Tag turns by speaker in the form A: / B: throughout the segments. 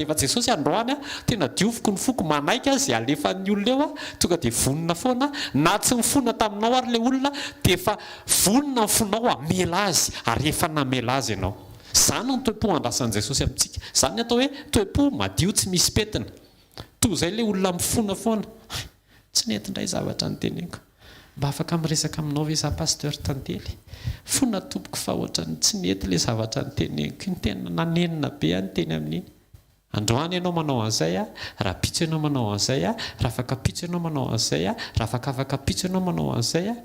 A: Efa Jesosy androany a, tena dioviko ny foko, manaiky aho izay alefan'ny olona eo aho, tonga dia vonona foana aho, na tsy nifona taminao ary ilay olona dia efa vonona ny fonao hamela azy ary efa namela azy ianao. Izany no toe-po andrasan'i Jesosy amintsika. Izany ny atao hoe toe-po madio tsy misy pentina. Toa izay ilay olona mifona foana. Hay, tsy nety indray zavatra noteneniko. Mba afaka miresaka aminao ve za Pasteur Tantely? Fona tompoko fa ohatran'ny tsy nety ilay zavatra noteneniko iny, tena nanenina be aho niteny amin'iny. Androany ianao manao an'izay a, rahampitso ianao manao an'izay a, rahafakampitso ianao manao an'izay a, rahafakafakampitso ianao manao an'izay a.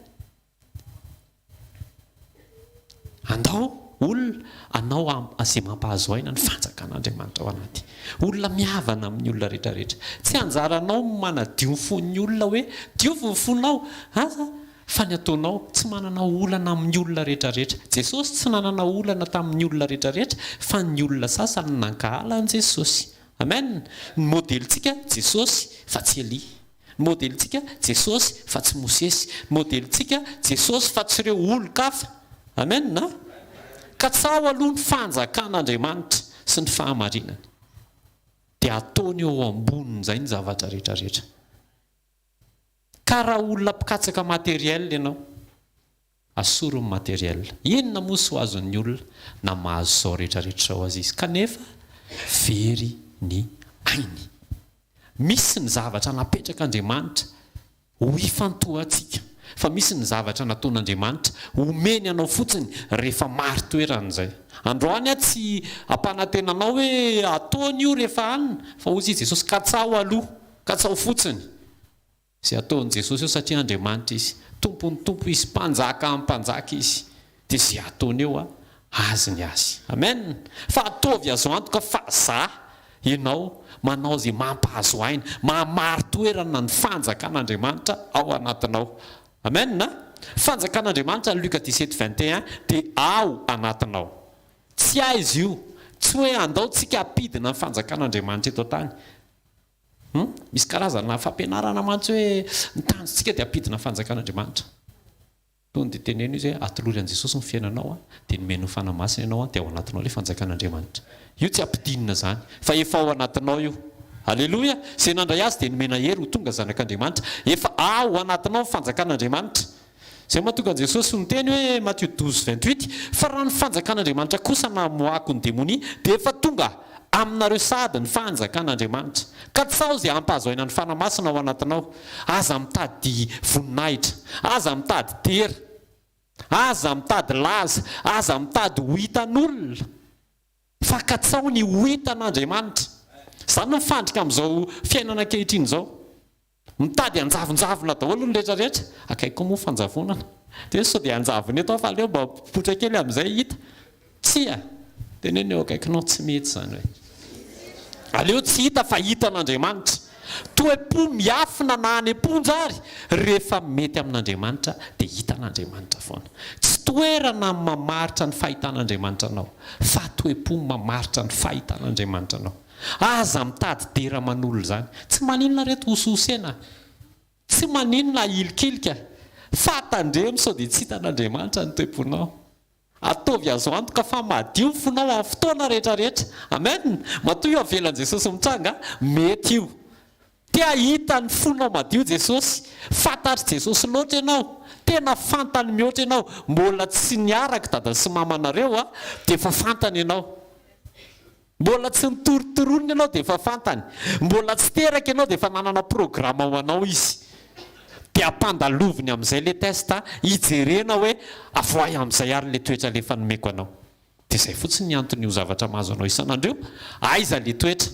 A: Andao olona hanao izay mampahazo aina ny fanjakan'Andriamanitra ao anaty. Olona mihavana amin'ny olona rehetra rehetra. Tsy anjaranao ny manadio ny fon'ny olona hoe diovy ny fonao, aza Fa ny ataonao, tsy manana olana amin'ny olona rehetra rehetra. Jesosy tsy nanana olana tamin'ny olona rehetra rehetra fa ny olona sasany nankahala an'i Jesosy. Amen! Ny modelintsika, Jesosy fa tsy Elia. Ny modelintsika, Jesosy fa tsy Mosesy. Ny modelintsika, Jesosy fa tsy ireo olon-kafa. Amen! Katsaho aloha ny fanjakan'Andriamanitra sy ny fahamarinany. Dia ataony eo ambonin'izay ny zavatra rehetra rehetra. Ka raha olona mpikatsaka matériel ianao, asoro ny matériel. Inona moa soa azon'ny olona na mahazo izao rehetra rehetra izao aza izy kanefa very ny ainy. Misy ny zavatra napetrak'Andriamanitra ho ifantohantsika fa misy ny zavatra nataon'Andriamanitra omeny anao fotsiny rehefa marin-toerana izay. Androany aho tsy hampanantena anao hoe ataony io rehefa any fa hozy i Jesosy katsaho aloha. Katsaho fotsiny izay ataon'i Jesosy eo satria Andriamanitra Izy, Tompon'ny tompo Izy, Mpanjaka amin'ny mpanjaka Izy, dia izay ataony eo Azy ny Azy. Amen! Fa ataovy azo antoka fa za, ianao, manao izay mampahazo aina, mahamari-toerana ny fanjakan'Andriamanitra ao anatinao. Amen! Fanjakan'Andriamanitra, Luc 17, 21, dia ao anatinao. Tsy aiza io, tsy hoe andao tsika hampidina ny fanjakan'Andriamanitra eto an-tany. Hum? Misy karazana fampianarana mantsy hoe ny tanjontsika dia hampidina ny fanjakan'Andriamanitra. Tonga dia teneno izy hoe atolory an'i Jesosy ny fiainanao dia nomeny ny Fanahy Masina ianao dia ao anatinao ilay fanjakan'Andriamanitra. Io tsy ampidinina izany fa efa ao anatinao io. Aleloia! Izay nandray Azy dia nomena hery ho tonga zanak'Andriamanitra. Efa ao anatinao ny fanjakan'Andriamanitra. Izay mahatonga an'i Jesosy niteny hoe, Matio 12, 28, Fa raha ny fanjakan'Andriamanitra kosa namoahako ny demonia, dia efa tonga aminareo sahady ny fanjakan'Andriamanitra. Katsaho izay hampahazo aina ny Fanahy Masina ao anatinao. Aza mitady voninahitra. Aza mitady dera. Aza mitady laza. Aza mitady ho hitan'olona. Fa katsaho ny ho hitan'Andriamanitra. Izany no mifandrika amin'izao fiainana ankehitriny izao. Mitady hanjavonjavona daholo ny rehetra rehetra, akaiky koa moa fanjavonana. Dia hoe sao dia hanjavona eto aho fa aleo mba mipoitra kely amin'izay hita. Tsia! Teneno eo akaikinao, tsy mety izany hoe. Aleo tsy hita fa hitan'Andriamanitra. Toe-po miafina na any am-ponja ary, rehefa mety amin'Andriamanitra dia hitan'Andriamanitra foana. Tsy toerana mamaritra ny fahitan'Andriamanitra anao, fa toe-po mamaritra ny fahitan'Andriamanitra anao. Aza mitady dera aman'olona izany. Tsy maninona reto hosihosena. Tsy maninona ahilikilika. Fa tandremo sao dia tsy hitan'Andriamanitra ny toe-ponao. Ataovy azo antoka fa madio ny fonao amin'ny fotoana rehetra rehetra. Amen! Matoa io avelan'i Jesosy mitranga, mety io. Te hahita ny fonao madio Jesosy. Fantatr'i Jesosy loatra ianao. Tena fantany mihoatra ianao. Mbola tsy niaraka dada sy mamanareo dia efa fantany ianao. Mbola tsy nitorontoronina ianao dia efa fantany. Mbola tsy teraka ianao dia efa nanana programa ho anao izy. Dia ampandaloviny amin'izay ilay test hijerena hoe avoahy amin'izay ary ilay toetra ilay efa nomeko anao. Dia izay fotsiny ny anton'io zavatra mahazo anao isan'andro io. Aiza ilay toetra?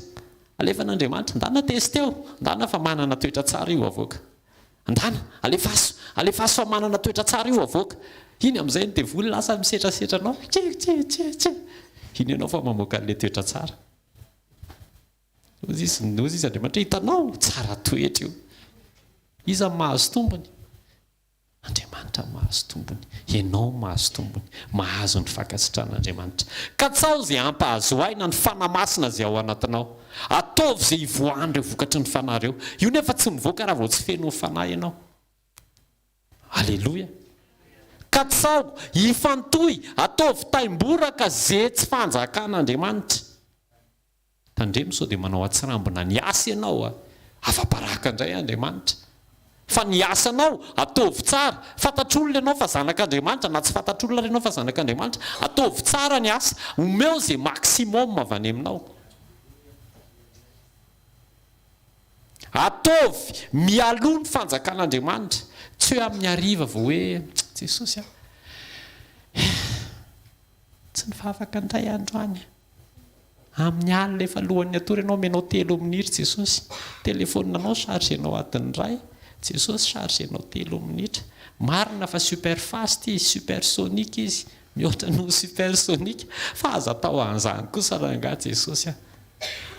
A: Alefan'Andriamanitra. Ndana testeo. Ndana fa manana toetra tsara io avoaka. Ndana, alefaso, alefaso fa manana toetra tsara io avoaka. Iny amin'izay ny devoly lasa misetrasetra anao, tsia, tsia, tsia, tsia. Iny ianao fa mamoaka an'ilay toetra tsara. Hozy izy, hozy izy Andriamanitra, hitanao, tsara toetra io. Iza no mahazo tombony? Andriamanitra mahazo tombony, ianao mahazo tombony, mahazo ny fankasitrahan'Andriamanitra. Katsaho izay hampahazo aina ny Fanahy Masina izay ao anatinao. Ataovy izay hivoahan'ireo vokatry ny Fanahy ireo. Io nefa tsy mivoaka raha vao tsy feno ny Fanahy ianao. Aleloia. Katsaho, ifantohy, ataovy taimboraka ze tsy fanjakan'Andriamanitra. Tandremo sao dia manao atsirambina ny asa ianao a! Afa-baraka indray Andriamanitra. Fa ny asanao, ataovy tsara. Fantatr'olona ianao fa zanak'Andriamanitra, na tsy fantatr'olona ary ianao fa zanak'Andriamanitra. Ataovy tsara ny asa. Omeo izay maximum avy any aminao. Ataovy mialoha ny fanjakan'Andriamanitra. Tsy hoe amin'ny hariva vao hoe, Jesosy a! Tsy nivavaka indray androany aho. Amin'ny alina efa alohan'ny hatory ianao omenao telo minitra Jesosy. Telefaoninanao charger-nao adiny iray, Jesosy charger-nao telo minitra. Marina fa super fast izy, super sonic izy, mihoatra noho ny super sonic, fa aza atao an'izany kosa rangahy Jesosy a.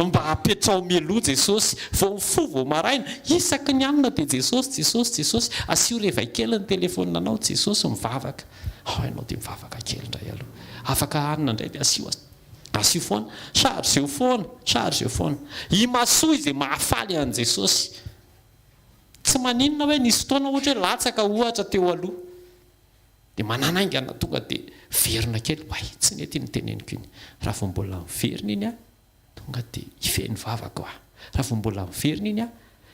A: Mba apetraho mialoha Jesosy, vao mifoha vao maraina, isaky ny alina dia Jesosy, Jesosy, Jesosy, asio réveil kely ny telefaoninanao, Jesosy mivavaka. Ao ianao dia mivavaka kely indray aloha. Afaka hanina indray dia asio asio foana. Chargeo foana, chargeo foana. Imasoy izay mahafaly an'i Jesosy. Tsy maninona hoe nisy fotoana ohatra hoe latsaka ohatra teo aloha. Dia mananaingana tonga dia verina kely, oay tsy nety iny noteneniko iny. Raha vao mbola miverina iny aho, tonga dia hifehy ny vavako aho. Raha vao mbola miverina iny aho,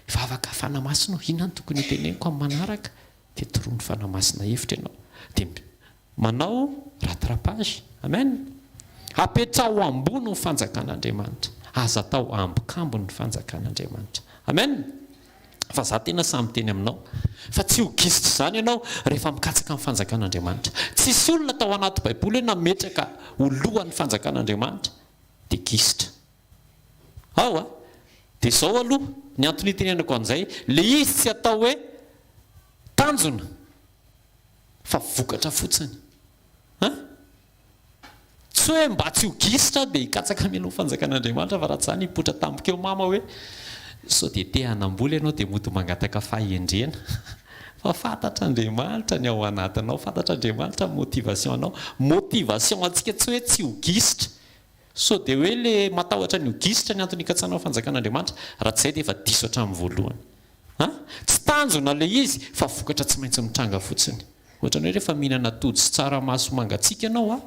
A: hivavaka Fanahy Masina ô, inona no tokony hoteneniko amin'ny manaraka? Dia toroan'ny Fanahy Masina hevitra ianao. Dia manao rattrapage. Amen. Apetraho ambony ny fanjakan'Andriamanitra. Aza atao ambokambony ny fanjakan'Andriamanitra. Amen. Fa za tena sahy miteny aminao fa tsy ho gisitra izany ianao rehefa mikatsaka ny fanjakan'Andriamanitra. Tsisy olona tao anaty baiboly hoe nametraka ho lohan'ny fanjakan'Andriamanitra dia gisitra. Ao a! Dia izao aloha ny antony itenenako an'izay, le izy tsy atao hoe tanjona fa vokatra fotsiny. An! Tsy hoe mba tsy ho gisitra aho dia hikatsaka mialoha ny fanjakan'Andriamanitra fa raha tsy izany hipoitra tampoka eo mama hoe sao dia te hanambola ianao dia mody mangataka fahendrena fa fantatr'Andriamanitra ny ao anatinao, fantatr'Andriamanitra ny motivation anao, motivation antsika tsy hoe tsy ho gisitra, sao dia hoe le matahotra ny ho gisitra ny antony hikatsahanao ny fanjakan'Andriamanitra, raha tsy izay dia efa diso hatramin'ny voalohany. An! Tsy tanjona ilay izy fa vokatra tsy maintsy mitranga fotsiny. Ohatran'ny hoe rehefa mihinana atody sy tsaramaso mangatsiaka ianao an,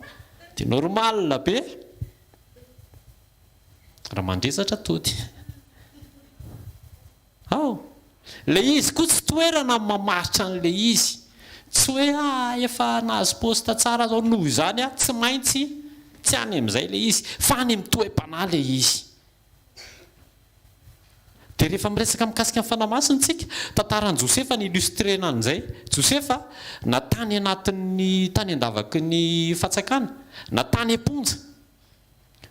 A: dia normal be raha mandrezatra atody. Ao! Ilay izy koa tsy toerana no mamaritra an'ilay izy. Tsy hoe ah efa nahazo poste tsara aho zao noho izany aho tsy maintsy, tsy any amin'izay ilay izy fa any amin'ny toe-panahy ilay izy. Dia rehefa miresaka mikasika ny Fanahy Masina isika, tantaran'i Josefa no illustrena an'izay. Josefa, na tany anatin'ny, tany an-davaky ny fatsakana, na tany am-ponja,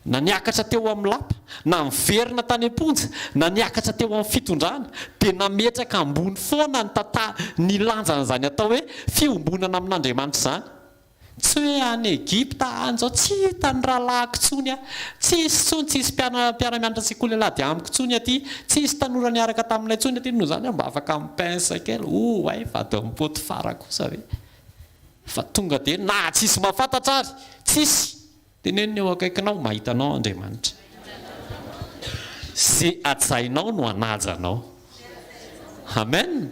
A: na niakatra teo amin'ny lapa, na niverina tany am-ponja, na niakatra teo amin'ny fitondrana, dia nametraka ambony foana ny tantara, ny lanjan'izany atao hoe fiombonana amin'Andriamanitra izany. Tsy hoe any Egypta any izao tsy hitan'ny rahalahiko intsony aho, tsisy intsony, tsisy mpiara-mianatra sekoly alahady amiko intsony aty, tsisy tanora niaraka taminay intsony aty, noho izany aho mba afaka mi-pince kely, oay vadin'i Potifara kosa ve fa tonga dia na tsisy mahafantatra ary, tsisy. Teneno ny eo akaikinao, mahita anao Andriamanitra. Ze hajainao no hanaja anao. Amen!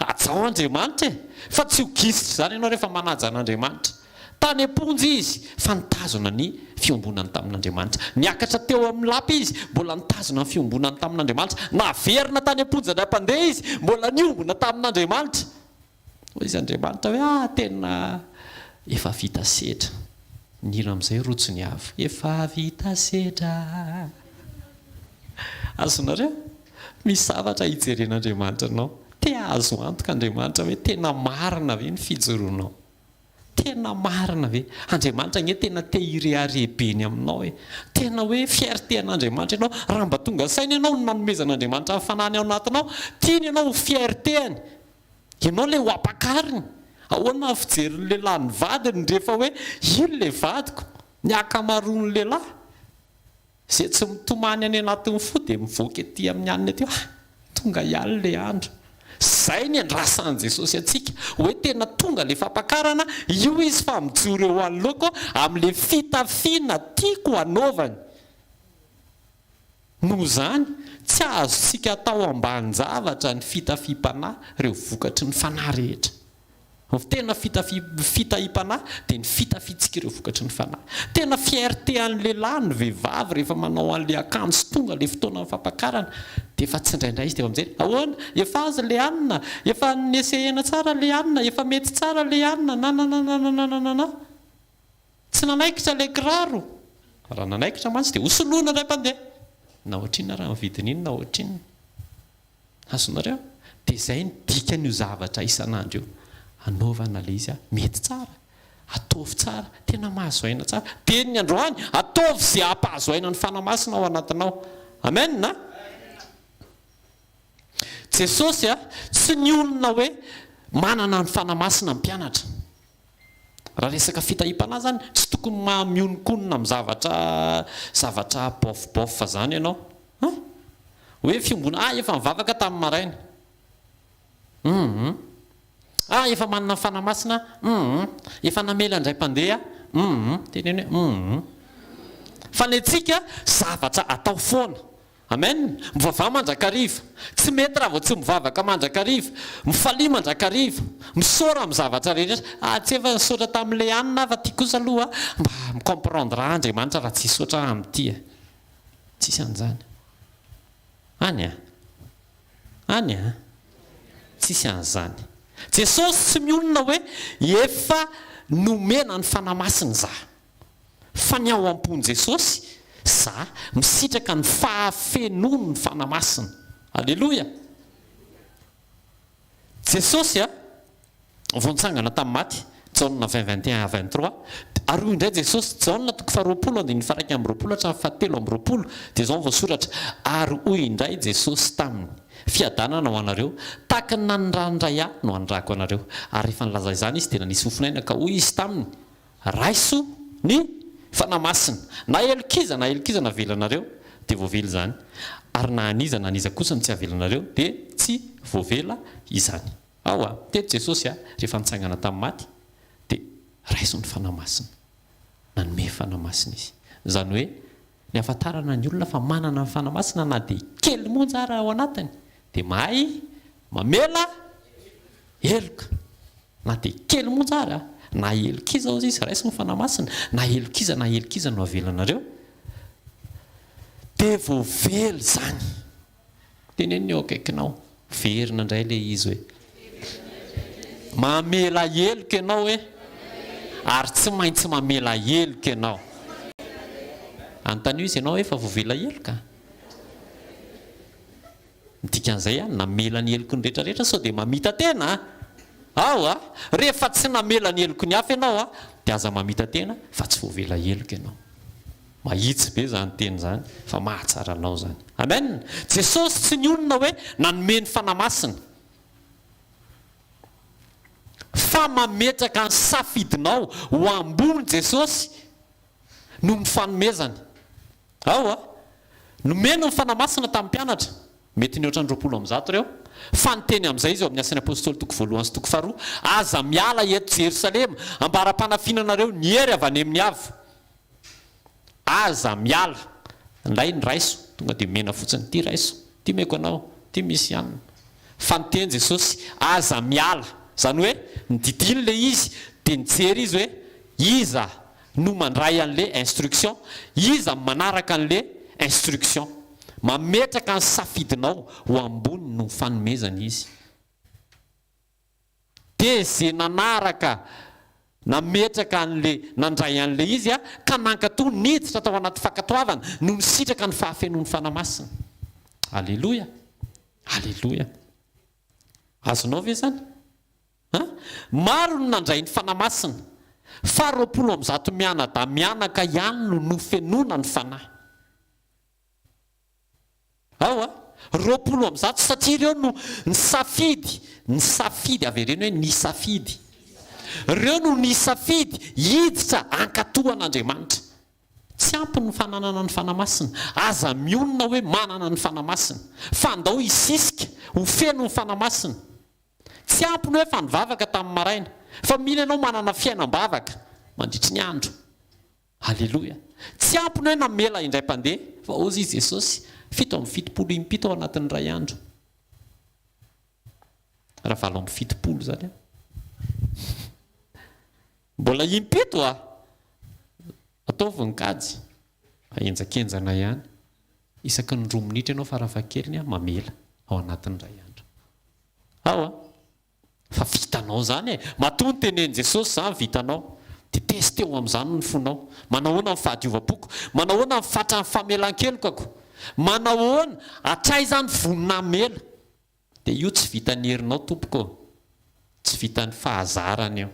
A: Hajao Andriamanitra e! Fa tsy ho gisitra izany ianao rehefa manaja an'Andriamanitra. Tany am-ponja izy fa nitazona ny fiombonany tamin'Andriamanitra. Niakatra teo amin'ny lapa izy, mbola nitazona ny fiombonany tamin'Andriamanitra. Naverina tany am-ponja indray mpandeha izy, mbola niombona tamin'Andriamanitra. Hoy izy Andriamanitra hoe ah tena efa vita sedra. Ny hira amin'izay rojo ny avo. Efa vita sedra. Azonareo? Misy zavatra hijeren'Andriamanitra anao. Te hahazo antoka Andriamanitra hoe tena marina ve ny fijoroanao. Tena marina ve? Andriamanitra anie tena te hirehareha be ny aminao e! Tena hoe fierté an'Andriamanitra ianao. Raha mba tonga saina ianao ny nanomezan'Andriamanitra ny fanahiny ao anatinao, tiany ianao ho fierté-ny. Ianao ilay ho ampakariny. Ahoana ny fijerin'ny lehilahy ny vadiny rehefa hoe iny ilay vadiko? Ny ankamaroan'ny lehilahy izay tsy mitomany any anatin'ny fo dia mivoaka ety amin'ny alina ety hoe ah, tonga ihany ilay andro. Izay ny andrasan'i Jesosy antsika, hoe tena tonga ilay fampakarana, io Izy fa mijoro eo anoloako amin'ilay fitafiana tiako hanaovany. Noho izany, tsy azontsika atao ambanin-javatra ny fitafiam-panahy, ireo vokatry ny fanahy rehetra. Ny tena fitahiam-panahy dia ny fitafiantsika ireo vokatry ny fanahy. Tena fierté an'ny lehilahy ny vehivavy rehefa manao an'ilay akanjo tonga ilay fotoanan'ny fampakarana dia efa tsindraindray izy dia efa mijery, ahoana? Efa azo ilay hanina? Efa ni-essayer-na tsara ilay hanina? Efa mety tsara ilay hanina? Nananananananana. Tsy nanaikitra ilay kiraro. Raha nanaikitra mantsy dia hosoloina indray mpandeha. Na ohatrinona raha ny vidin'iny na ohatrinona. Azonareo? Dia izay ny dikan'io zavatra isan'andro io. Anaovana ilay izy mety tsara, ataovy tsara, tena mahazo aina tsara. Dia ny androany, ataovy izay hampahazo aina ny Fanahy Masina ao anatinao. Amen a! Jesosy tsy nionona hoe manana ny Fanahy Masina ny mpianatra. Raha resaka fitahiam-panahy izany, tsy tokony maha miononkonona amin'ny zavatra zavatra bof bof izany ianao. An! Hoe fiombona, ah efa nivavaka tamin'ny maraina. Hum. Ah efa manana ny Fanahy Masina aho. Hum. Efa namela indray mpandeha aho. Hum. Teneno hoe hum. Fa ny antsika zavatra atao foana. Amen! Mivavaha mandrakariva. Tsy mety raha vao tsy mivavaka mandrakariva. Mifalia mandrakariva. Misaora amin'ny zavatra rehetra. Ah tsy efa nisaotra tamin'ilay anona aho fa ty kosa aloha mba mi-comprendre ahy Andriamanitra raha tsy hisaotra aho amin'ity e. Tsisy an'izany. Any an. Any an. Tsisy an'izany. Jesosy tsy mionona hoe efa nomena ny Fanahy Masina izaho. Fa ny ao am-pon'i Jesosy, za, misitraka ny fahafenoan'ny Fanahy Masina. Aleloia! Jesosy a, vao nitsangana tamin'ny maty, Jaona vingt 21 à 23, ary hoy indray Jesosy, Jaona toko faharoapolo andininy faha-21 hatramin'ny fahatelo amby roapolo, dia izao no voasoratra, Ary hoy indray Jesosy taminy, Fiadanana ho anareo, tahaka ny nanirahan'ny Ray Ahy no anirahako anareo. Ary rehefa nilaza izany Izy dia nanisy fofon'aina ka hoy Izy taminy, Raiso ny Fanahy Masina. Na helok'iza na helok'iza navelanareo, dia voavela izany, ary na an'iza na an'iza kosa no tsy avelanareo, dia tsy voavela izany. Ao a! Teto Jesosy a, rehefa nitsangana tamin'ny maty, dia raiso ny Fanahy Masina. Nanome Fanahy Masina Izy. Izany hoe, ny ahafantarana ny olona fa manana ny Fanahy Masina na dia kely monja ara ao anatiny, dia mahay mamela heloka. Na dia kely monja ary a! Na helok'iza hozy izy, raiso ny Fanahy Masina, na helok'iza na helok'iza no avelanareo, dia voavela izany. Teneno ny eo akaikinao, verina indray ilay izy hoe, mamela heloka ianao hoe, ary tsy maintsy mamela heloka ianao. Anontanio izy, ianao efa voavela heloka? Ny dikan'izay an, namela ny heloky ny rehetra rehetra sao dia mamita-tena an! Ao a! Rehefa tsy namela ny heloky ny hafa ianao an, dia aza mamita-tena fa tsy voavela heloka ianao. Mahitsy be izany teny izany fa mahatsara anao izany. Amen! Jesosy tsy nionona hoe nanome ny Fanahy Masina fa mametraka ny safidinao ho ambony Jesosy noho ny fanomezany. Ao a! Nomeny ny Fanahy Masina tamin'ny mpianatra, mety nihoatra ny 120 ireo, fa niteny amin'izay izy ao amin'ny Asan'ny Apostoly toko voalohany sy toko faharoa, Aza miala eto Jerosalema, ambara-panafinanareo ny hery avy any amin'ny avo. Aza miala. Ndray ny raiso, tonga dia omena fotsiny, ity raiso, ity omeko anao, ity misy anona. Fa niteny Jesosy, Aza miala. Izany hoe, nodidiny ilay izy, dia nijery izy hoe, Iza no mandray anle instruction, iza no manaraka anle instruction. Mametraka ny safidinao ho ambony noho fanomezana izy. De ze nanaraka nametraka anle nandray anle izy ka nankato niditra tao anaty fankatoavana no nisitraka ny fahafenoan'ny Fanahy Masina. Aleloia! Aleloia! Azonao ve zany? An! Maro no nandray ny Fanahy Masina, fa 120 mianadahy mianaka ihany no nofenoina ny Fanahy. Ao an! 120 satria ireo no nisafidy, nisafidy, avereno hoe nisafidy. Ireo no nisafidy hiditra hankatò an'Andriamanitra. Tsy ampy ny fananana ny Fanahy Masina. Aza mionona hoe manana ny Fanahy Masina, fa andao hisisika ho feno ny Fanahy Masina. Tsy ampy ny hoe efa nivavaka tamin'ny maraina, fa mila ianao manana fiainam-bavaka mandritry ny andro. Aleloia! Tsy ampy ny hoe namela indray mpandeha, fa hozy i Jesosy, 77 impito ao anatin'ny iray andro. Raha 78 izany an. Mbola impito a! Ataovy ny kajy fa henjakenjana ihany. Isaky ny roa minitra ianao farafahakeliny mamela ao anatin'ny iray andro. Ao a! Fa vitanao izany e! Matoa notenenin'i Jesosy izany vitanao. Dia testeo amin'izany ny fonao. Manahoana ny fahadiovam-poko? Manahoana ny fatran'ny famelan-kelokako? Manahoana? Hatraiza aho no vonona hamela? Dia io tsy vitan'ny herinao tompoko ô! Tsy vitan'ny fahazarana io.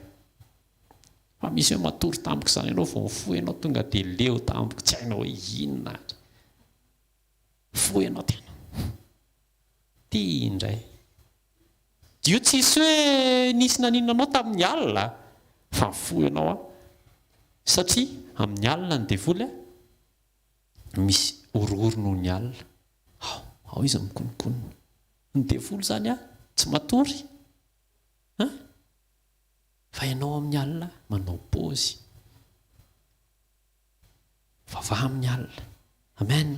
A: Fa misy hoe matory tampoka izany ianao vao mifoha ianao tonga dia leo tampoka tsy hainao hoe inona ary. Mifoha ianao tena ity indray. Io tsisy hoe nisy naninona anao tamin'ny alina fa mifoha ianao an. Satria amin'ny alina ny devoly an. Misy horohoro noho ny alina. Ao, ao izy mikononkonona. Ny devoly izany an, tsy matory an! Fa ianao amin'ny alina manao pause. Mivavaha amin'ny alina. Amen!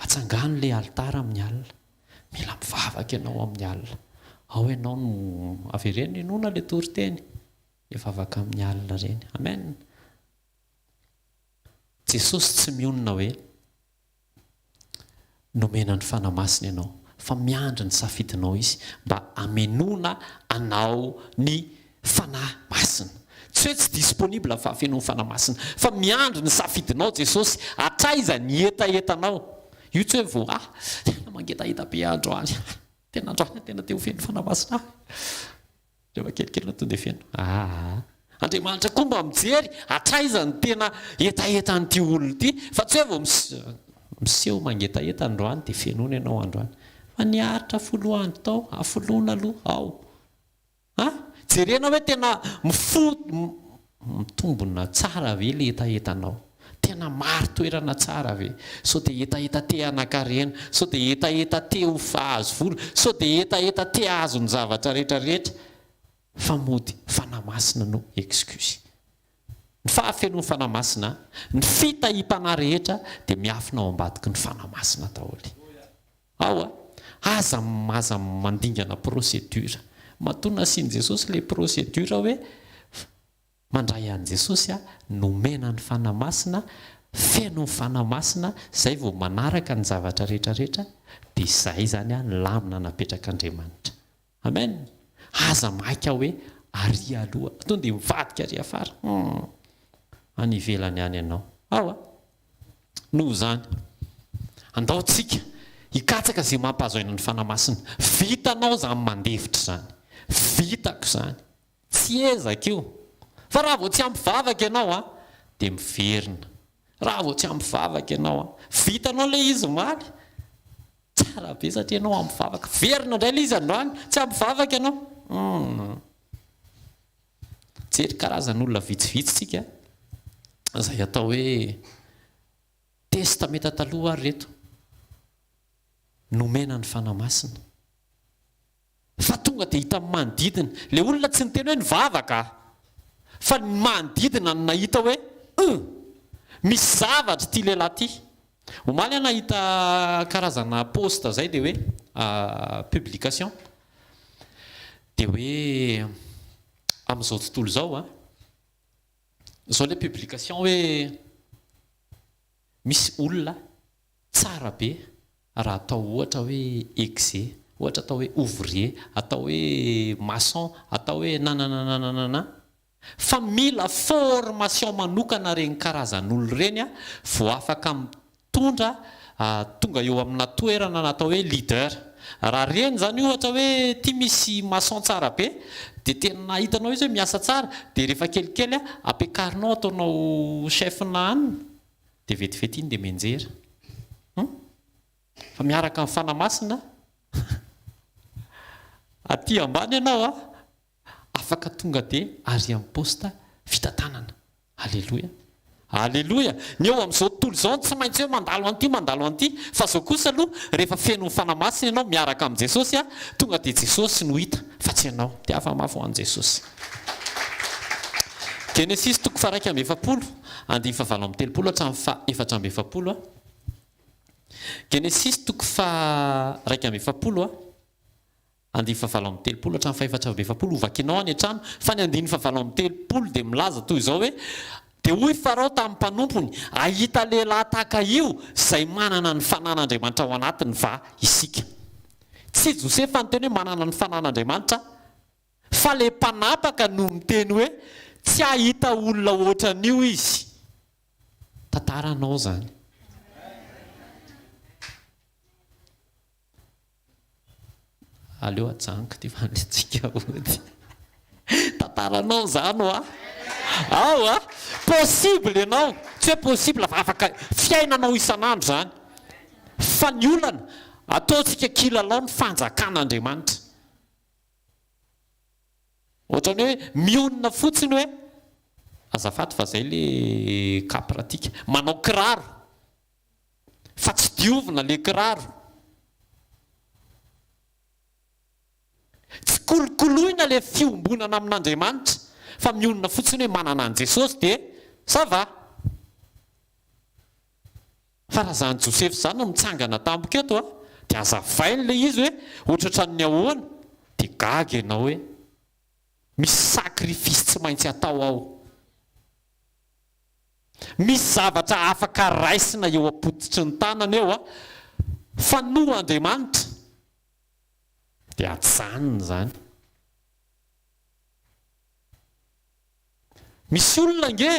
A: Atsangano ilay alitara amin'ny alina. Mila mivavaka ianao amin'ny alina. Ao ianao no avereno henoina ilay toriteny. Ilay vavaka amin'ny alina ireny. Amen! Jesosy tsy mionona hoe nomena ny Fanahy Masina ianao fa miandry ny safidinao Izy mba hamenoana anao ny Fanahy Masina. Tsy hoe tsy disponible ny fahafenoan'ny Fanahy Masina fa miandry ny safidinao Jesosy hatraiza ny hetahetanao. Io tsy hoe vao ah tena mangetaheta be aho androany, tena androany aho tena te ho feno Fanahy Masina aho. Rehefa kelikely no tonga dia feno. Aa. Andriamanitra koa mba mijery hatraiza ny tena hetahetan'ity olona ity fa tsy hoe vao miseho mangetaheta androany dia fenoina ianao androany. Fa niaritra folo andro tao, hafoloana aloha ao. A! Jerena hoe tena mifo mitombina tsara ve ilay hetahetanao? Tena marin-toerana tsara ve? Sao dia hetaheta te hanan-karena, sao dia hetaheta te ho hahazo vola, sao dia hetaheta te hahazo ny zavatra rehetra rehetra fa mody Fanahy Masina no excuse. Ny fahafenoan'ny Fanahy Masina, ny fitahiam-panahy rehetra dia miafina ao ambadiky ny Fanahy Masina daholo. Ao a! Aza aza mandingana procédure. Matoa nasian'i Jesosy ilay procédure hoe Mandray an'i Jesosy aho, nomena ny Fanahy Masina, feno ny Fanahy Masina, zay vao manaraka ny zavatra rehetra rehetra, dia izay izany ny lamina napetrak'Andriamanitra. Amen! Aza maika hoe ary aloha, tonga dia mivadika ary afara, hum, any ivelany any ianao. Ao a! Noho izany, andao tsika hikatsaka izay mampahazo aina ny Fanahy Masina. Vitanao izany mandefitra izany. Vitako izany. Tsy ezaka io. Fa raha vao tsy ampy vavaka ianao an, dia miverina. Raha vao tsy ampy vavaka ianao an, vitanao ilay izy omaly, tsara be satria ianao ampy vavaka. Verina indray ilay izy androany, tsy ampy vavaka ianao. Hum. Mijery karazan'olona vitsivitsy tsika, izay atao hoe Testamenta Taloha ary ireto, nomena ny Fanahy Masina. Fa tonga dia hitan'ny manodidina. Ilay olona tsy niteny hoe nivavaka fa ny manodidina no nahita hoe hum! Misy zavatra ity lehilahy ity. Omaly aho nahita karazana post izay dia hoe publication. Dia hoe amin'izao tontolo izao an, izao ilay publication hoe misy olona tsara be raha atao ohatra hoe exe, ohatra atao hoe ouvrier, atao hoe maçon, atao hoe nananananana, fa mila formation manokana ireny karazan'olona ireny vao afaka mitondra tonga eo amina toerana natao hoe leader. Raha ireny izany ohatra hoe ity misy maçon tsara be dia tena hitanao izy hoe miasa tsara dia rehefa kelikely ampiakarinao ataonao chef-na anona Dia vetivety iny dia mianjera. Hum? Fa miaraka amin'ny Fanahy Masina aty ambany ianao a, afaka tonga dia ary amin'ny poste fitantanana. Aleloia. Aleloia. Ny eo amin'izao tontolo izao tsy maintsy hoe mandalo an'ity, mandalo an'ity. Fa izao kosa aloha, rehefa feno ny Fanahy Masina ianao miaraka amin'i Jesosy a, tonga dia Jesosy no hita fa tsy ianao. Tiava mafy ho an'i Jesosy. Genesisy toko faha-41, andininy faha-38 hatramin'ny faha-44 a. Genesisy toko faha-41 a. Andininy fahavalo amby 30 hatramin'ny fahefatra amby 40, hovakinao any an-trano, fa ny andininy fahavalo amby 30 dia milaza toy izao hoe, Dia hoy Farao tamin'ny mpanompony, Hahita lehilahy tahaka io izay manana ny fanan'Andriamanitra ao anatiny va isika? Tsy Josefa niteny hoe manana ny fanan'Andriamanitra aho, fa ilay mpanapaka no niteny hoe tsy hahita olona hoatran'io izy. Tantaranao izany. Aleo ajanoko ity fa antsika hody. Tantaranao izany hoa. Ao a! Possible ianao, tsy hoe possible fa afaka fiainanao isan'andro izany. Fa ny olana, ataontsika kilalao ny fanjakan'Andriamanitra. Ohatran'ny hoe mionona fotsiny hoe, azafady fa izay le cas pratique, manao kiraro fa tsy diovina le kiraro. Tsy kolokoloina le fiombonana amin'Andriamanitra fa mionona fotsiny hoe manana an'i Jesosy dia ça va. Fa raha zany Josefa zany no mitsangana tampoka eto a, dia azavainy le izy hoe ohatrohatran'ny ahoana, dia gaga ianao hoe misy sacrifice tsy maintsy atao ao. Misy zavatra afaka raisina eo am-pototry ny tanana eo a, fa noho Andriamanitra dia ajanony izany. Misy olona ange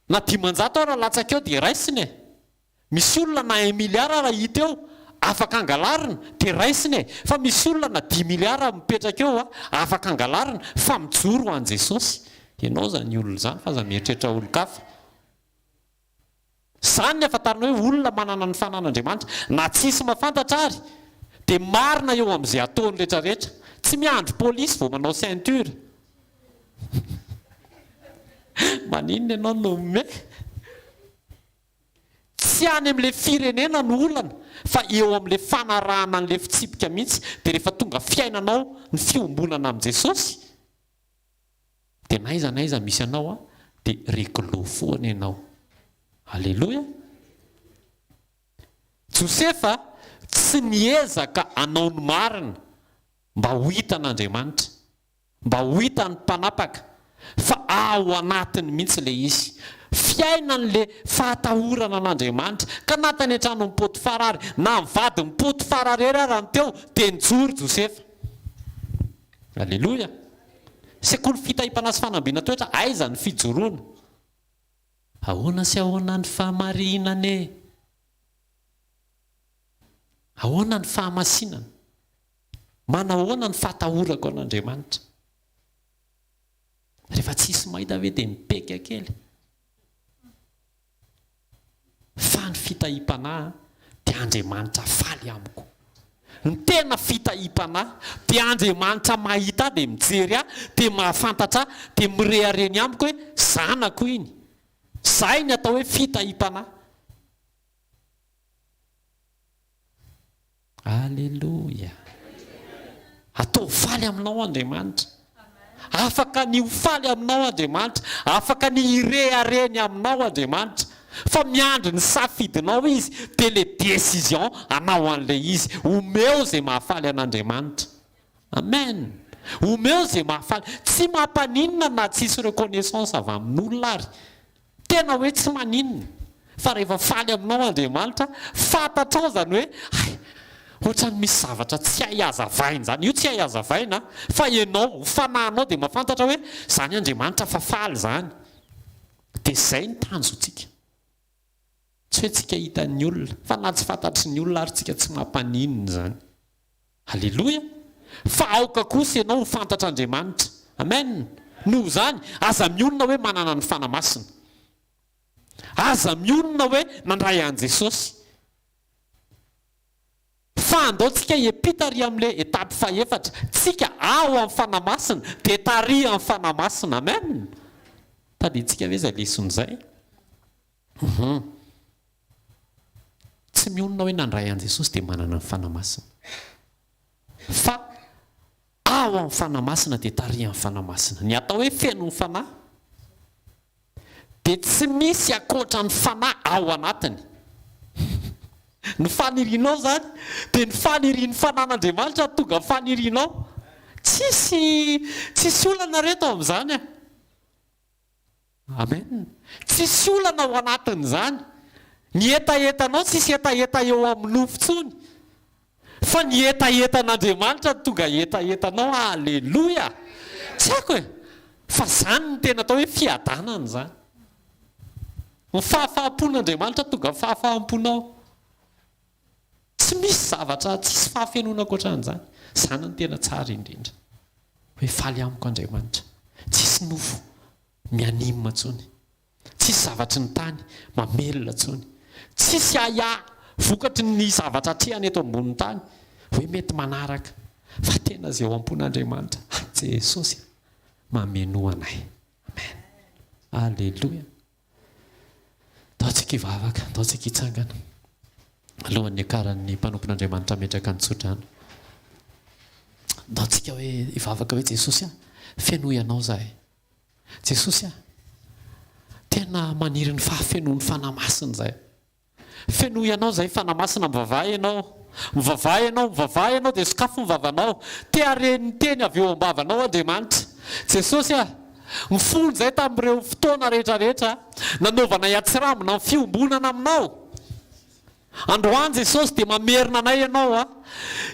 A: na 500 ara latsaka eo dia raisina e! Misy olona na un milliard ara hita eo afaka angalarina dia raisina e! Fa misy olona na dix milliards mipetraka eo afaka angalarina fa mijoro ho an'i Jesosy. Ianao izany olona izany fa aza mieritreritra olon-kafa. Izany ny ahafantarana hoe olona manana ny fanan'Andriamanitra. Na tsisy mahafantatra ary dia marina eo amin'izay ataony rehetra rehetra. Tsy miandry polisy vao manao ceinture. Maninona ianao no me? Tsy any amin'ilay firenena no olana fa eo amin'ilay fanarahana an'ilay fitsipika mihitsy. Dia rehefa tonga fiainanao ny fiombonana amin'i Jesosy dia na aiza na aiza misy anao dia réglo foana ianao. Aleloia! Josefa tsy niezaka hanao ny marina mba ho hitan'Andriamanitra. Mba ho hitan'ny mpanapaka fa ao anatiny mihitsy ilay izy. Fiainany le fahatahorana an'Andriamanitra. Ka na tany an-tranon'i Potifara ary, na ny vadin'i Potifara irery ara no teo, dia nijoro Josefa. Aleloia! Sekoly fitahiam-panahy sy fanambina toetra, aiza ny fijoroana? Ahoana sy ahoana ny fahamarinana e? Ahoana ny fahamasinana? Manahoana ny fahatahorako an'Andriamanitra? Rehefa tsisy mahita ve dia mipeka kely? Fa ny fitahiam-panahy dia Andriamanitra faly amiko. Ny tena fitahiam-panahy dia Andriamanitra mahita ahy dia mijery ahy dia mahafantatra ahy dia mirehareha ny amiko hoe zanako iny. Izay ny atao hoe fitahiam-panahy. Aleloia! Ataovy faly aminao Andriamanitra. Afaka ny ho faly aminao Andriamanitra. Afaka ny hirehareha ny aminao Andriamanitra. Fa miandry ny safidinao Izy, dia le décision anao an'ilay izy. Omeo izay mahafaly an'Andriamanitra. Amen! Omeo izay mahafaly. Tsy mampaninona na tsisy reconnaissance avy amin'olona ary. Tena hoe tsy maninona fa rehefa faly aminao Andriamanitra, fantatrao izany hoe hay, ohatran'ny misy zavatra tsy hay hazavaina izany. Io tsy hay hazavaina fa ianao, ny fanahinao dia mahafantatra hoe izany Andriamanitra fa faly izany. Dia izay ny tanjontsika. Tsy hoe tsika hitan'ny olona, fa na tsy fantatry ny olona ary tsika tsy mampaninona izany. Aleloia! Fa aoka kosa ianao ho fantatr'Andriamanitra. Amen! Noho izany, aza mionona hoe manana ny Fanahy Masina. Aza mionona hoe nandray an'i Jesosy. Fa andao tsika hiampita ary amin'ilay étape fahefatra. Tsika ao amin'ny Fanahy Masina, dia tarihan'ny Fanahy Masina. Amen! Tadidintsika ve izay lesona izay? Hum. Tsy mionona hoe nandray an'i Jesosy dia manana ny Fanahy Masina. Fa ao amin'ny Fanahy Masina dia tarihan'ny Fanahy Masina. Ny atao hoe feno ny Fanahy dia tsy misy ankoatra ny Fanahy ao anatiny. Ny fanirianao izany dia ny fanirian'ny fanan'Andriamanitra no tonga fanirianao. Tsisy tsisy olana reto amin'izany a. Amen. Tsisy olana ao anatin'izany. Ny hetahetanao tsisy hetaheta eo amin'ny nofo intsony. Fa ny hetahetan'Andriamanitra no tonga hetahetanao. Aleloia! Tsy haiko e! Fa izany no tena atao hoe fiadanana izany. Ny fahafaham-pon'Andriamanitra tonga fahafaham-ponao. Tsy misy zavatra, tsisy fahafenoana ankoatran'izany. Izany no tena tsara indrindra. Hoe faly amiko Andriamanitra. Tsisy nofo mi-anime intsony. Tsisy zavatry ny tany mamelona intsony. Tsisy ahiahy vokatry ny zavatra atrehana eto ambonin'ny tany hoe mety manaraka. Fa tena izay ao am-pon'Andriamanitra. Jesosy a! Mamenoa anay. Amen. Aleloia. Ndao tsika hivavaka, ndao tsika hitsangana. Alohan'ny hiakaran'ny mpanompon'Andriamanitra hametraka ny tsodrano. Ndao tsika hoe hivavaka hoe Jesosy a, fenoy Anao izahay. Jesosy a, tena maniry ny fahafenoan'ny Fanahy Masina izahay. Fenoy Anao izahay Fanahy Masina, mivavaha ianao, mivavaha ianao, mivavaha ianao dia sokafy ny vavanao. Te hare ny teny avy eo am-bavanao Andriamanitra. Jesosy a, mifona izahay tamin'ireo fotoana rehetra rehetra nanaovanay atsirambina ny fiombonana Aminao. Androany Jesosy dia mamerina anay Ianao a,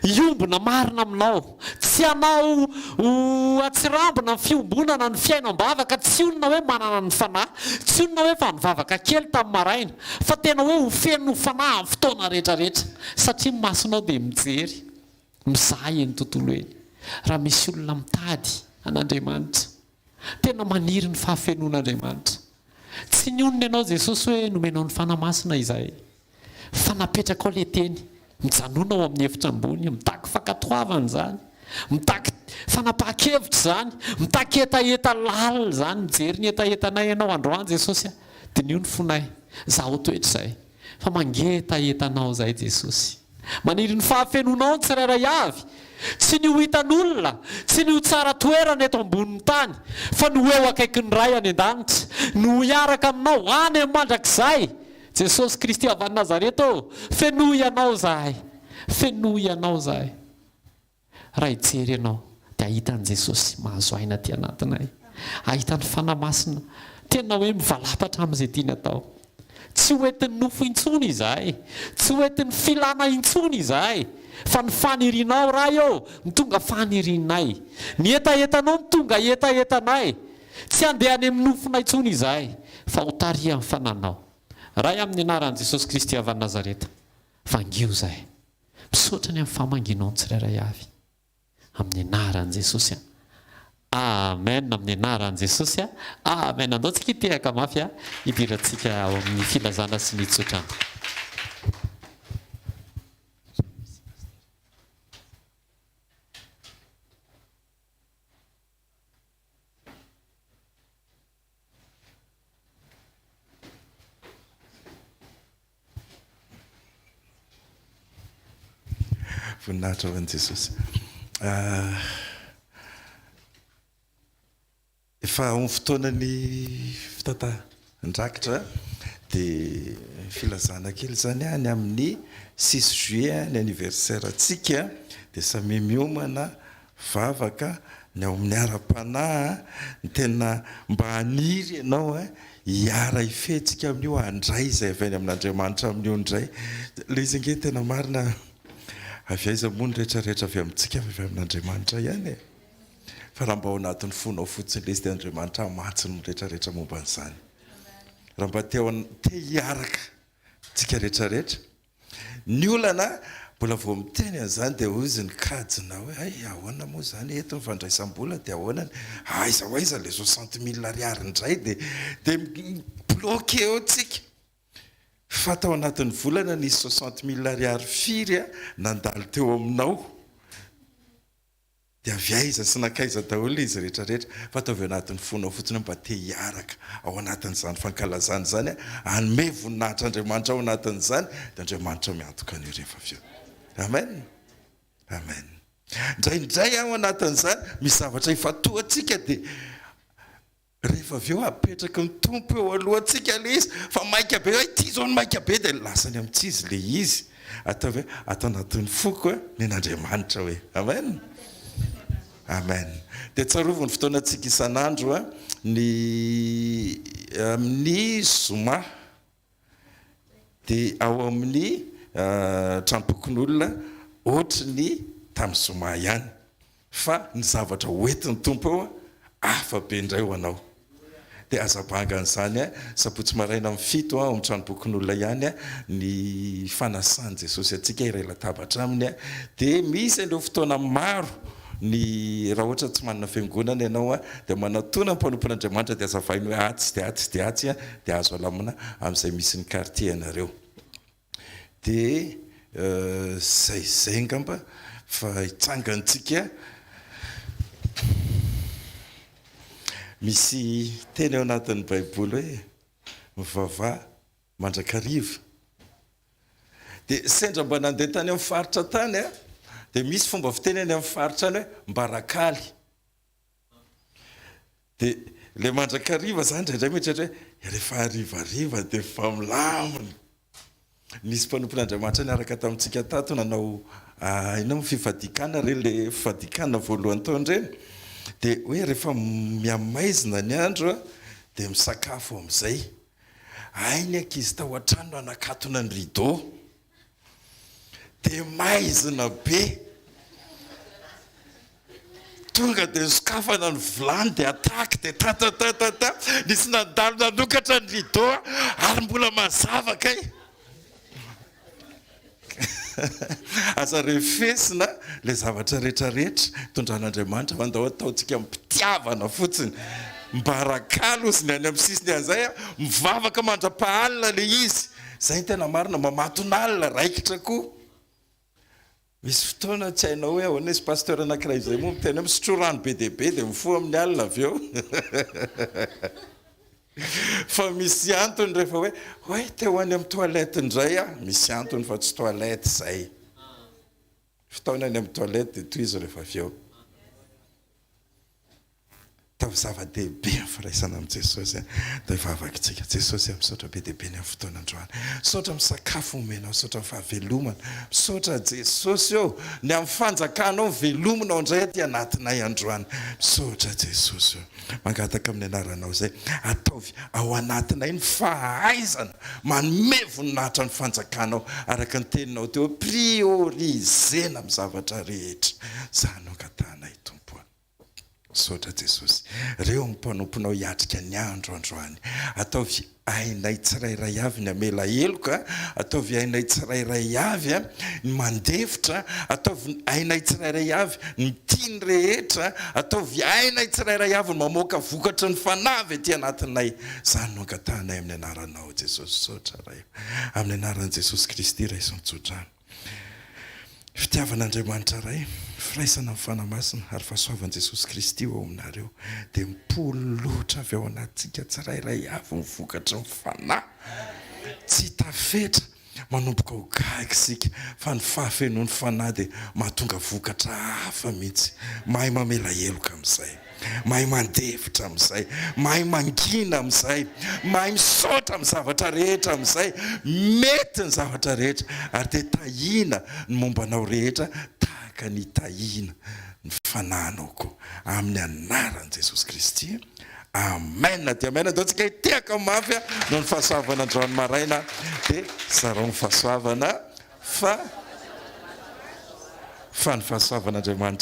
A: hiombona marina Aminao. Tsy hanao ho atsirambina ny fiombonana ny fiainam-bavaka, tsy olona hoe manana ny Fanahy, tsy olona hoe fa nivavaka kely tamin'ny maraina, fa tena hoe ho feno Fanahy amin'ny fotoana rehetra rehetra, satria ny masonao dia mijery, mizaha eny tontolo eny, raha misy olona mitady an'Andriamanitra. Tena maniry ny fahafenoan'Andriamanitra. Tsy nionona ianao Jesosy hoe nomenao ny Fanahy Masina izahay. Fa napetrakao ilay teny. Mijanona ao amin'ny efitra ambony. Mitaky fankatoavana izany. Mitaky fanapahan-kevitra izany. Mitaky hetaheta lalina izany. Mijery ny hetahetanay ianao androany Jesosy a. Diniho ny fonay. Zaho toetra izay. Fa mangetaheta Anao izahay Jesosy. Maniry ny fahafenoanao ny tsirairay avy. Tsy ny ho hitan'olona, tsy ny ho tsara toerana eto ambonin'ny tany, fa ny ho eo akaikin'ny Ray any an-danitra, ny ho hiaraka Aminao any amin'ny mandrakizay. Jesosy Kristy avy any Nazareta ô, fenoy Anao izahay. Fenoy Anao izahay. Raha hijery ianao dia hahita an'i Jesosy mahazo aina aty anatinay. Hahita ny Fanahy Masina tena hoe mivalapatra amin'izay tiany atao. Tsy ho entin'ny nofo intsony izahay, tsy ho entin'ny filana intsony izahay, fa ny fanirianao Ray ô no tonga fanirianay. Ny hetahetanao no tonga hetahetanay. Tsy handeha any amin'ny nofonay intsony izahay, fa ho tarihan'ny Fananao. Ray amin'ny anaran'i Jesosy Kristy avy any Nazareta, vangio izahay. Misaotra ny amin'ny famangianao ny tsirairay avy. Amin'ny anaran'i Jesosy a. Amen amin'ny anaran'i Jesosy a. Amen. Andao tsika hitehaka mafy a. Hidirantsika ao amin'ny filazana sy ny tsodrano.
B: Voninahitra ho an'i Jesosy. Efa ao amin'ny fotoanan'ny fitantahan-drakitra dia filazana kely izany any amin'ny six juillet ny anniversaire-ntsika dia samia miomana Vavaka, ny ao amin'ny ara-panahy, ny tena mba haniry ianao hiara hifetsika amin'io, handray izay avy any amin'Andriamanitra amin'io indray. Ilay izy ange tena marina, avy aiza moa ny rehetra rehetra avy amintsika fa avy amin'Andriamanitra ihany e. Fa raha mba ao anatin'ny fonao fotsiny ilay izy dia Andriamanitra hamatsy ny rehetra rehetra momba an'izany. Raha mba te te hiaraka tsika rehetra rehetra. Ny olana, mbola vao miteny an'izany dia hoy izy ny kajina hoe hay ahoana moa izany eto ny fandraisam-bola dia ahoana ny aiza ho aiza ilay 60 mille ariary indray dia dia mi-bloquer eo tsika. Fa tao anatin'ny volana nisy 60 mille ariary firy nandalo teo aminao. Dia avy aiza sy nankaiza daholo izy rehetra rehetra fa ataovy ao anatin'ny fonao fotsiny hoe mba te hiaraka ao anatin'izany fankalazana izany aho, hanome voninahitra Andriamanitra ao anatin'izany dia Andriamanitra miantoka an'io rehefa avy eo. Amen! Amen! Indraindray ao anatin'izany misy zavatra ifantohantsika dia Rehefa avy eo apetraky ny Tompo eo alohantsika ilay izy fa maika be hoe ity izao no maika be dia lasa any amin'ny tsy izy ilay izy. Ataovy hoe ato anatin'ny foko ny an'Andriamanitra hoe. Amen. Amen. Dia tsarovy ny fotoanantsika isan'andro ny amin'ny zoma dia ao amin'ny tranompokonolona ohatry ny tamin'ny zoma ihany. Fa ny zavatra ho entin'ny Tompo eo hafa be indray ho anao. Dia aza banga an'izany a! Sabotsy maraina amin'ny fito ao amin'ny tranombokin'olona ihany ny fanasan'i Jesosy antsika hiray latabatra Aminy. Dia misy an'ireo fotoana maro ny raha ohatra tsy manana fiangonana ianao dia manatona ny mpanompon'Andriamanitra dia azavainy hoe atsy dia atsy dia atsy dia azo alamina amin'izay misy ny quartier anareo. Dia zay zay angamba fa hitsangantsika. Misy teny ao anatin'ny baiboly hoe mivavaha mandrakariva. Dia sendra mba nandeha tany amin'ny faritra tany aho, dia misy fomba fiteny any amin'ny faritra any hoe mbarakaly. Dia ilay mandrakariva izany indraindray mieritreritra hoe rehefa harivariva dia efa milamina. Nisy mpanompon'Andriamanitra niaraka tamintsika tato nanao inona moa fifadian-kanina ireny ilay fifadian-kanina voalohany taona ireny. Dia hoe rehefa mihamaizina ny andro dia misakafo amin'izay. Hay ny ankizy tao an-trano nanakatona ny rideau. Dia maizina be. Tonga dia sokafana ny vilany dia attaque dia tatatatata. Nisy nandalo nanokatra ny rideau ary mbola mazava kay. Aza refesina ilay zavatra rehetra rehetra itondran'Andriamanitra fa ndao ataontsika amim-pitiavana fotsiny. Mbarakalo ozy ny any amin'ny sisiny any izay, mivavaka mandra-pahalina ilay izy. Izay no tena marina, mamatonalina, raikitra koa. Misy fotoana tsy hainao hoe ahoana, nisy pasteur anankiray izay moa miteny hoe misotroa rano be dia be dia mifoha amin'ny alina avy eo. Fa misy antony rehefa hoe, oay te ho any amin'ny toilette indray aho, misy antony fa tsy toilette izay. Fotoana any amin'ny toilette dia tohizo rehefa avy eo. Ataovy zava-dehibe ny firaisana amin'i Jesosy. Dia hivavaka isika. Jesosy a, misaotra be dia be ny amin'ny fotoana androany. Misaotra amin'ny sakafo omenao, misaotra amin'ny fahavelomana. Misaotra Jesosy ô, ny amin'ny fanjakanao velominao indray aty anatinay androany. Misaotra Jesosy ô. Mangataka amin'ny anaranao izay. Ataovy ao anatinay ny fahaizana manome voninahitra ny fanjakanao araka ny teninao teo hoe priorisena amin'ny zavatra rehetra. Izany no angatahanay Tompo a. Misaotra Jesosy. Reo ny mpanomponao hiatrika ny andro androany. Ataovy hainay tsirairay avy ny hamela heloka, ataovy hainay tsirairay avy ny mandefitra, ataovy hainay tsirairay avy ny mitia ny rehetra, ataovy hainay tsirairay avy ny mamoaka vokatry ny Fanahy avy aty anatinay. Izany no angatahanay amin'ny anaranao Jesosy. Misaotra Ray. Amin'ny anaran'i Jesosy Kristy raiso ny tsodrano. Fitiavan'Andriamanitra Ray, firaisana amin'ny Fanahy Masina ary fahasoavan'i Jesosy Kristy ho ao aminareo dia mipololotra avy ao anatintsika tsirairay avy ny vokatry ny Fanahy. Tsy hita fetra, manomboka ho gaga isika fa ny fahafenoan'ny Fanahy dia mahatonga vokatra hafa mihitsy. Mahay mamela heloka amin'izay. Mahay mandefitra amin'izay, mahay mangina amin'izay, mahay misaotra amin'ny zavatra rehetra amin'izay, mety ny zavatra rehetra ary dia tahiana ny momba anao rehetra tahaka ny itahiana ny fanahinao koa amin'ny anaran'i Jesosy Kristy. Amen dia amen. Andao tsika hitehaka mafy noho ny fahasoavana androany maraina dia zarao ny fahasoavana fa fa ny fahasoavan'Andriamanitra.